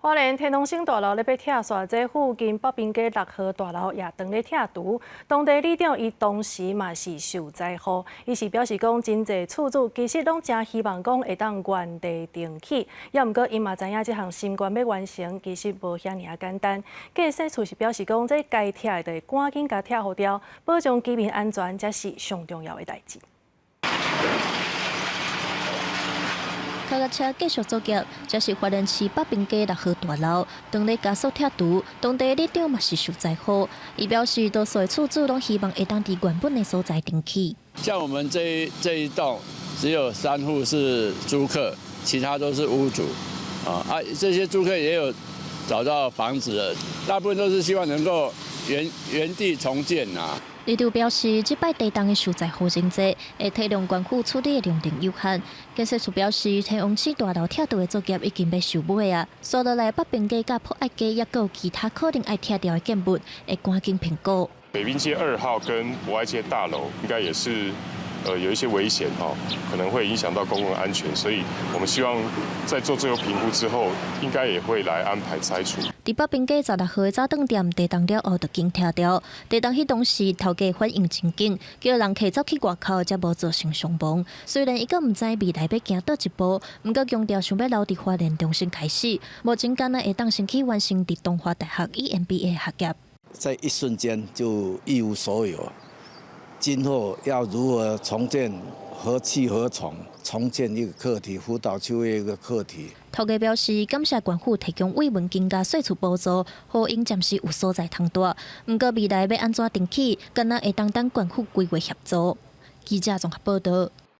花蓮天王星大樓咧欲拆煞，這附近北濱街6號大樓也當咧拆除。當地里長伊當時嘛是受災戶，伊是表示講，真濟厝主其實攏誠希望講會當原地重起，猶毋過𪜶嘛知影這項心願欲完成，其實無遐爾仔簡單。建設處是表示講，這該拆的就趕緊共拆予掉，保障居民安全才是上重要的代誌。卡甲車繼續作業，這是花蓮市北濱街6號大樓，當咧加速拆除，當地里長嘛是受災戶，伊表示多數的厝主攏希望會當佇原本的所在重起。像我們這一棟只有三戶是租客，其他都是屋主。啊，這些租客也有找到房子了，大部分都是希望能夠原地重建啊。里長表示，這擺地動的受災戶真濟，會體諒縣府處理的量能有限。建設處表示，天王星大樓拆除的作業已經欲收尾啊，紲落來北濱街佮博愛街，抑閣有其他可能愛拆掉的建物，會趕緊評估。北濱街2號跟博愛街大樓應該也是有一些危險哈，可能會影響到公共安全，所以我們希望在做最後評估之後，應該也會來安排拆除。佇北濱街16號的早頓店地動了後就緊拆掉。地動彼當時頭家反應真緊，叫人提早去外口，才無造成傷亡。雖然伊閣毋知未來欲行佗一步，毋過強調想欲留佇花蓮重新開始，目前敢若會當先去完成佇東華大學 EMBA 學業。在一瞬間就一無所有，今後要如何重建？何去何從？重建一個課題，輔導就業一個課題。頭家表示，感謝縣府提供慰問金佮稅厝補助，予𪜶暫時有所在通蹛。毋過未來欲按怎重起，敢若會當等縣府規劃協助。記者綜合報導。